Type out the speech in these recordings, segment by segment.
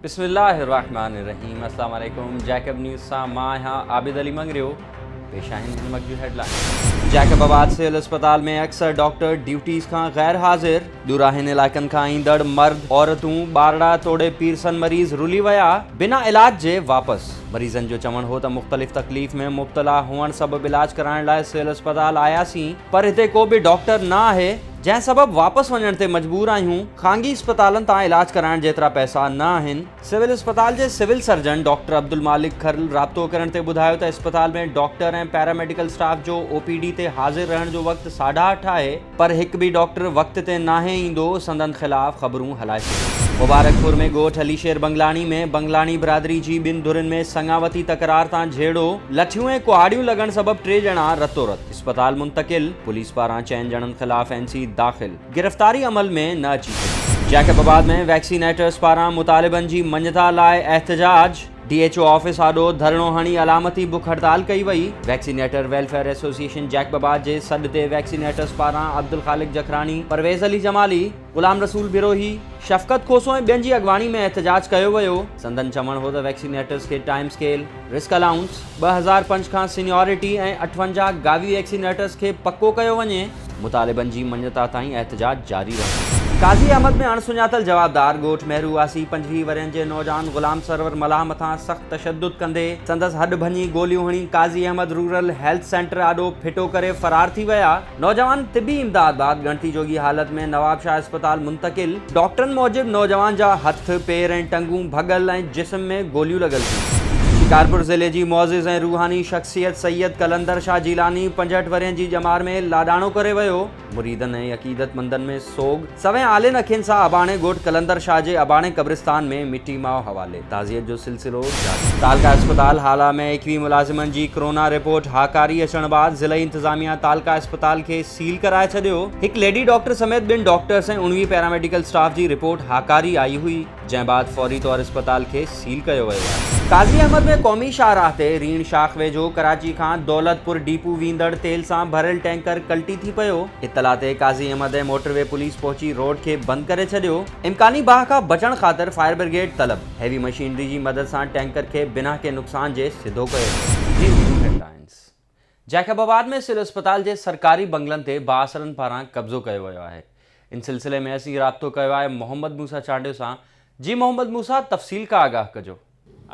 بسم الله الرحمٰن الرحيم السلام عليڪم جيڪب نيوز سان مان آهيان عابد علي مڱريو پيش آهن هن وقت جون هيڊلائنز. جيڪب آباد سول اسپتال ۾ اڪثر ڊاڪٽر ڊيوٽيز کان غير حاضر، ڏوراهين علائقن کان ايندڙ مرد، عورتون، ٻارڙا توڙي پيرسن مريض رلي ويا، بنا علاج جي واپس، مريضن جو چوڻ هو ته مختلف تڪليف ۾ مبتلا هئڻ سبب علاج ڪرائڻ لاء سول اسپتال آياسين پر هتي ڪو به ڊاڪٽر نه آهي، جنهن سبب واپس وڃڻ تي مجبور آهيون، خانگي اسپتالن تان علاج ڪرائڻ جيترا پئسا نه آهن. سول اسپتال جي سول سرجن ڊاڪٽر عبدالمالڪ کرل رابطو ڪرڻ تي ٻڌايو ته اسپتال ۾ ڊاڪٽر ۽ پيراميڊيڪل اسٽاف جو او پي ڊي تي حاضر رهڻ جو وقت ساڍا اٺ آهي پر هڪ به ڊاڪٽر وقت تي ناهي ايندو، سندن خلاف خبرون هلائي ڇڏيو. مبارڪپور ۾ ڳوٺ علي شير بنگلاڻي ۾ بنگلاڻي برادري جي ٻن ڌرين ۾ سڱاوتي تڪرار تان جهيڙو، لٺيون ۽ ڪهاڙيون لڳڻ سبب ٽي ڄڻا رتورت. اسپتال منتقل، پوليس پاران چئن ڄڻن خلاف اين سي داخل، گرفتاري عمل ۾ نه اچي سگهي. جيڪب آباد ۾ ويڪسينيٽرز پاران مطالبن جي مڃتا لاء احتجاج، ڊي ايڇ او آفيس آڏو ڌرڻو هڻي علامتي بک هڙتال ڪئي وئي. ويڪسينيٽر ويلفيئر ايسوسيئيشن جيڪب آباد جي سڏ تي ويڪسينيٽرز پاران عبدالخالق جکراڻي، پرويز علي جمالي، غلام رسول بروهي، شفقت کوسو ۽ ٻين جي اڳواڻي ۾ احتجاج ڪيو ويو. سندن چوڻ هو ته ويڪسينيٽرز کي ٽائيم اسڪيل، رسڪ الائونس، 2005 کان سينيارٽي ۽ 58 گاوي ويڪسينيٽرز کي پڪو ڪيو وڃي، مطالبن جي مڃتا تائين احتجاج جاري رهندو. قاضي احمد ۾ اڻ سڃاتل جوابدار ڳوٺ مهرو واسي 25 ورهين جي نوجوان غلام سرور ملاح مٿان سخت تشدد ڪندي سندس هڏ ڀڃي گوليون هڻي Qazi Ahmed rural health centre آڏو ڦٽو ڪري فرار ٿي ويا. نوجوان طبي امداد بعد ڳڻتي جوڳي حالت ۾ نوابشاهه اسپتال منتقل، ڊاڪٽرن موجب نوجوان جا هٿ، پير ۽ ٽنگون ڀڳل ۽ جسم ۾ گوليون لڳل هيون. شڪارپور ضلعي جي معزز ۽ روحاني شخصيت سيد قلندر شاهه جيلاني 65 ورهين جي ڄمار ۾ لاڏاڻو ڪري ويو، مريدن ۽ عقيدتمندن ۾ سوڳ، سوين آلين اکين سان اباڻي ڳوٺ قلندر شاهه جي اباڻي قبرستان ۾ مٽي ماء حوالي تعزيت جو سلسلو جاري. تعلقه اسپتال هالا ۾ 21 ملازمن جي ڪرونا رپورٽ هاڪاري اچڻ بعد ضلعي انتظاميا تعلقه اسپتال کي سيل ڪرائي ڇڏيو، هڪ ليڊي ڊاڪٽر سميت ٻن ڊاڪٽرز ۽ 19 پيراميڊيڪل اسٽاف جي رپورٽ هاڪاري آئي هئي. جنهن بعد فوري طور اسپتال کي سيل ڪيو ويو آهي. قاضي احمد ۾ قومي شاهراهه تي ريڻ شاخ ويجهو ڪراچي کان دولتپور ڊيپو ويندڙ تيل سان ڀريل ٽينڪر ڪلٽي ٿي پيو، اطلاع تي Qazi Ahmed ۽ motor V police پهچي روڊ کي بند ڪري ڇڏيو، امڪاني باهه کان بچڻ خاطر فائر برگيڊ طلب، هيوي مشينري جي مدد سان ٽينڪر کي بنا ڪنهن نقصان جي سڌو ڪيو ويو. جي هيون هيڊلائنز. جيڪب آباد ۾ سول اسپتال جي سرڪاري بنگلن تي بااثرن پاران قبضو ڪيو ويو آهي ان سلسلي ۾ اسين رابطو ڪيو آهي محمد موسيٰ چانڊيو سان جي محمد موسيٰ تفصيل کان آگاهه ڪجو.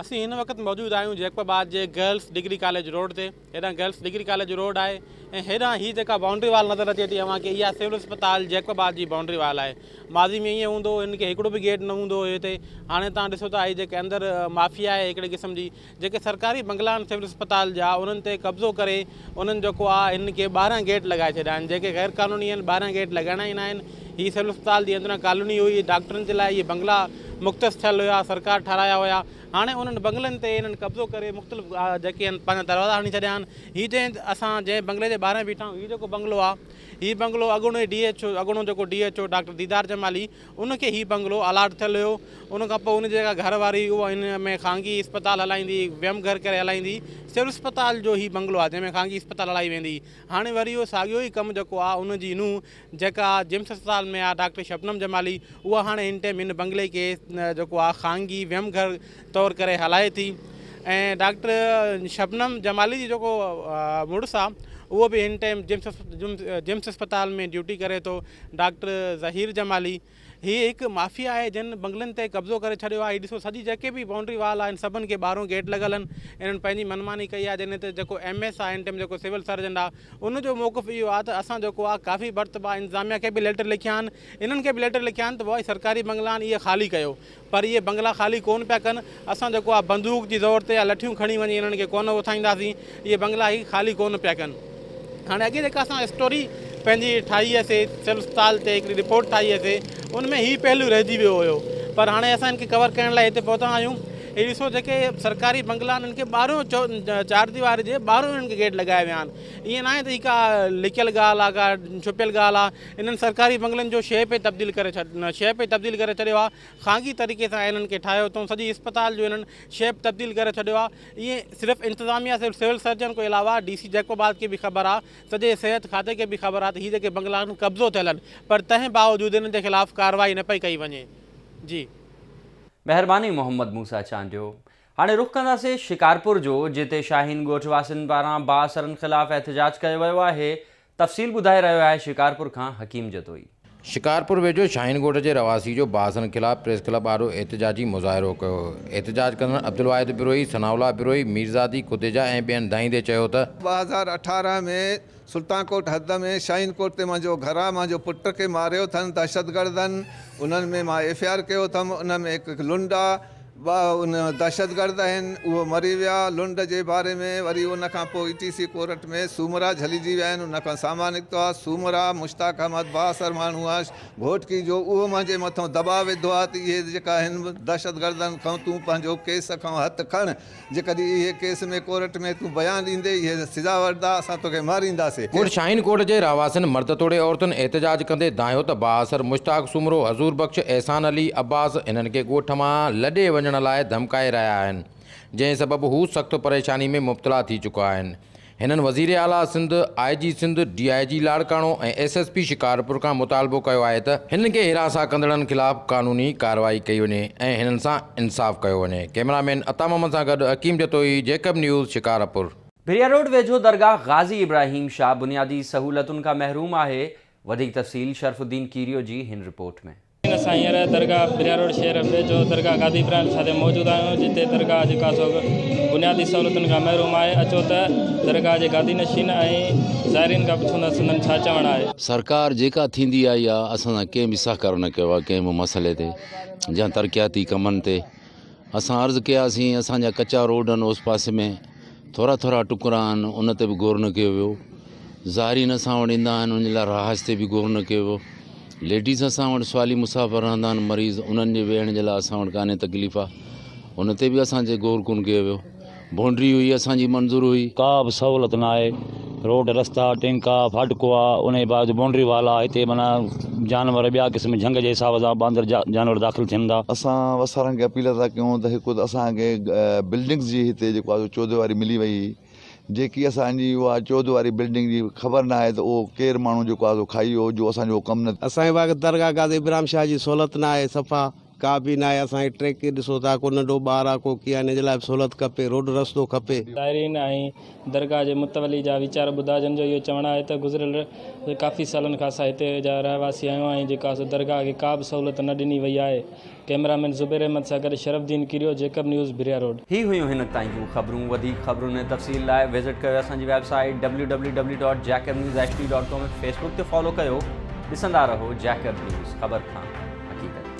اسين هن وقت موجود آهيون جيڪب آباد جي گرلس ڊگري ڪاليج روڊ تي هيڏانهن گرلس ڊگري ڪاليج روڊ آهي ۽ هيڏانهن هي جيڪا بائونڊري وال نظر اچي ٿي اوهان کي اها سول اسپتال جيڪب آباد جي بائونڊري وال آهي ماضي ۾ ائين هوندو هو هن کي هڪڙو به گيٽ نه هوندو هو هتي هاڻي توهان ڏسو ٿا هي جيڪي اندر مافيا آهي هڪڙي قسم جي جيڪي سرڪاري بنگلا آهن سول اسپتال جا انهن تي قبضو ڪري انهن جيڪو آهي هن کي ٻاهران گيٽ لڳائي ڇڏيا آهن جيڪي غير قانوني آهن ٻاهران گيٽ لڳائڻا ئي ناهن هي سول اسپتال جي اندران ڪالوني هئي ڊاڪٽرن جي لاء اهي بنگلا مختص ٿيل هيا سرڪار ٺهرايا هيا هاڻي انهن بنگلن تي انهن قبضو ڪري مختلف جيڪي آهن پنهنجا دروازا هڻي ڇڏيا آهن هي جنهن اسان جنهن بنگلي جي ٻاهران بيٺا آهيون هي جيڪو بنگلو آهي هي بنگلو اڳوڻي ڊي ايڇ او اڳوڻو جيڪو ڊي ايڇ او ڊاڪٽر ديدار جمالي ان کي هي بنگلو الاٽ ٿيل هيو. ان کان پوء ان جي جيڪا گهر واري هئي اها ان ۾ خانگي اسپتال هلائيندي هئي، ويم گهر ڪري هلائيندي هئي. سول اسپتال جو هي بنگلو آهي جنهن ۾ خانگي اسپتال هلائي ويندي هئي. هاڻي وري اهو ساڳيو ئي ڪم جيڪو آهي ان جي نونهن جيڪا جمس اسپتال ۾ آهي ڊاڪٽر شبنم جمالي اها هاڻي هن ٽيم هن بنگلي کي جيڪو آهي خانگي ويم گهر طور ڪري هلائي ٿي ۽ ڊاڪٽر شبنم جمالي جي جيڪو مڙس آهي اهو به هن ٽيم جمس اسپتال ۾ ڊيوٽي ڪري ٿو. ڊاڪٽر ظهير جمالي، هي هڪ مافيا آهي جن بنگلن تي قبضو ڪري ڇڏيو آهي، هي ڏسو سڄي جيڪي به بائونڊري وال آهن سڀن کي ٻاهرون گيٽ لڳل آهن، انهن پنهنجي منماني ڪئي آهي جنهن تي جيڪو ايم ايس آهي ان ٽيم جيڪو سول سرجن آهي ان جو موقف اهو آهي ته اسان جيڪو آهي ڪافي مرتبا انتظاميا کي به ليٽر لکيا آهن انهن کي به ليٽر لکيا آهن ته بابا سرڪاري بنگلا آهن اهي خالي ڪيو پر اهي بنگلا خالي ڪونه پيا ڪن، اسان جيڪو آهي بندوق جي زور تي يا لٺيون کڻي وڃي انهن کي ڪونه اٿائينداسين، اهي بنگلا هي خالي ڪونه پيا ڪن. هاڻي اڳي جيڪا اسان اسٽوري پنهنجي ٺاهي هئسي سول اسپتال تي هڪڙي رپورٽ ٺاهي هئسي ان ۾ هي پهلو رهجي ويو هيو پر هاڻي اسان ان کي ڪور ڪرڻ لاء هتي پهتا آهيون. هي ڏسو جيڪي سرڪاري بنگلا آهن انهن کي ٻاهريون چار ديواري جي ٻاهريون انهن کي گيٽ لڳايا ويا آهن. ائين ناهي ته هي ڪا لڪيل ڳالهه آهي ڪا ڇپيل ڳالهه آهي. انهن سرڪاري بنگلن جو شيپ ئي تبديل ڪري شيپ ئي تبديل ڪري ڇڏيو آهي خانگي طريقي سان انهن کي ٺاهيو اٿئون سڄي اسپتال جو انهن شيپ تبديل ڪري ڇڏيو آهي ائين صرف انتظاميا صرف سول سرجن کان علاوه ڊي سي جيڪب آباد کي به خبر آهي سڄي صحت کاتي کي به خبر آهي ته هي جيڪي بنگلا آهن قبضو ٿيل آهن پر تنهن باوجود انهن جي خلاف ڪارروائي نه پئي ڪئي وڃي جي. مهرباني محمد موسيٰ چانڊيو. هاڻي رخ ڪنداسين شڪارپور جو جتي شاهين ڳوٺ واسين پاران بااثرن خلاف احتجاج ڪيو ويو آهي. تفصيل ٻڌائي رهيو آهي شڪارپور کان حڪيم جتوئي. شڪارپور ويجهو شاهين ڳوٺ جي رهواسي جو بااثرن خلاف پريس ڪلب آڏو احتجاجي مظاهرو ڪيو. احتجاج ڪندڙن عبدالواحد بروهي، ثناء الله بروهي، ميرزادي خديجه ۽ ٻين دانهيندي چيو ته. 2018 ۾ سلطان ڪوٽ حد ۾ شاهين ڪوٽ تي منهنجو گهر آ منهنجو پٽ کي ماريو اٿن دهشتگردن انهن ۾ مان ايف I R ڪيو اٿم ان ۾ هڪ لنڊ آ ٻه ان دهشتگرد آهن اهو مري ويا لنڊ جي باري ۾ وري ان کان پوء اي ٽي سي ڪورٽ ۾ سومرا جهلجي ويا آهن ان کان سامان نڪتو آ سومرا مشتاق احمد بااثر ماڻهو آ گهوٽڪي جو اهو منهنجي مٿان دٻاء وڌو آ ته اهي جيڪا آهن دهشتگردن کان تون پنهنجو ڪيس کان هٿ کڻ جيڪڏهن اهي ڪيس ۾ ڪورٽ ۾ تون بيان ڏيندي اهي سزا وٺندا اسان توکي مارينداسي. ڳوٺ شاهين ڪوٽ جي رهواسين مرد توڙي عورتن احتجاج ڪندي دانهيو ته بااثر مشتاق سومرو، حضور بخش، احسان علي، عباس هنن کي ڳوٺ مان لڏي وڃڻ لاء ڌمڪائي رهيا آهن جنهن سبب هو سخت پريشاني ۾ مبتلا ٿي چڪا آهن. هنن وزير اعليٰ Sindh, I G Sindh, D I G Larkana ۽ S S P Shikarpur کان مطالبو ڪيو آهي ته هنن کي هراسان ڪندڙن خلاف قانوني ڪارروائي ڪئي وڃي ۽ هنن سان انصاف ڪيو وڃي. ڪئميرا مين عطا محمد سان گڏ حڪيم جتوئي، جيڪب نيوز، شڪارپور. ڀريا روڊ ويجهو درگاهه غازي ابراهيم شاهه بنيادي سهولتن کان محروم آهي، وڌيڪ تفصيل شرف الدين ڪيريو جي هن رپورٽ ۾. اسان هينئر درگاهه بريا روڊ شهر ويجهو درگاهه غازي ابراهيم شاهه تي موجود آهيون جتي درگاهه جيڪا سو بنيادي سهولتن کان محروم آهي اچو ته درگاهه جي گادي نشين ۽ زائرين کان پڇون ته سندن ڇا چوڻ آهي. سرڪار جيڪا ٿيندي آئي آ اسان سان ڪنهن به سهڪار نه ڪيو آ ڪنهن به مسئلي تي يا ترقياتي ڪمن تي اسان عرض ڪياسين اسان جا ڪچا روڊ آهن اوس پاسي ۾ ٿورا ٿورا ٽڪرا آهن ان تي به غور نه ڪيو ويو زائرين اسان وٽ ايندا آهن ان جي لاء رهائش تي به غور نه ڪيو ويو ليڊيز اسان وٽ سوالي مسافر رهندا آهن مريض انهن جي ويهڻ جي لاء اسان وٽ ڪانهي تڪليف آهي ان تي به اسان جي غور ڪونه ڪيو ويو بائونڊري هئي اسان جي منظور هئي. ڪا به سهولت نه آهي روڊ رستا ٽينڪ آ ڦاٽڪو آ ان جي بعد بائونڊري وال آ هتي معنيٰ جانور ٻيا قسم جهنگ جي حساب سان باندر جانور داخل ٿين ٿا. اسان وسارن کي اپيل ٿا ڪيون ته هڪ ته اسان کي بلڊنگس جي هتي جيڪو آهي سو چوديواري ملي وئي هئي جيڪي اسان جي اها چوديواري بلڊنگ جي خبر نه آهي ته اهو ڪير ماڻهو جيڪو آهي سو کائي ويو جو اسان جو ڪم نه اسان جي باغ درگاهه غازي ابراهيم شاهه جي سهولت نه آهي صفا ڪا به ناهي اسان کي ٽريڪ ڏسو ٿا ڪو ننڍو ٻار آ ڪو ڪيئن آ ان جي لاء به سهولت کپي روڊ رستو کپي. زائرين ۽ درگاهه جي متولي جا ويچار ٻڌا جن جو اهو چوڻ آهي ته گذريل ڪافي سالن کان اسان هتي جا رهواسي آهيون ۽ جيڪا سو درگاهه کي ڪا به سهولت نه ڏني وئي آهي ڪئميرا مين زبير احمد سان گڏ Sharaf Uddin Kerio Jacob news Bhiria road. هي هيون هن تائين جون خبرون وڌيڪ خبرن ۽ تفصيل لاء وزٽ ڪيو اسان جي web site www.jacobnewshd.com ۽ Facebook تي فالو ڪيو ڏسندا رهو جيڪب نيوز خبر کان حقيقت.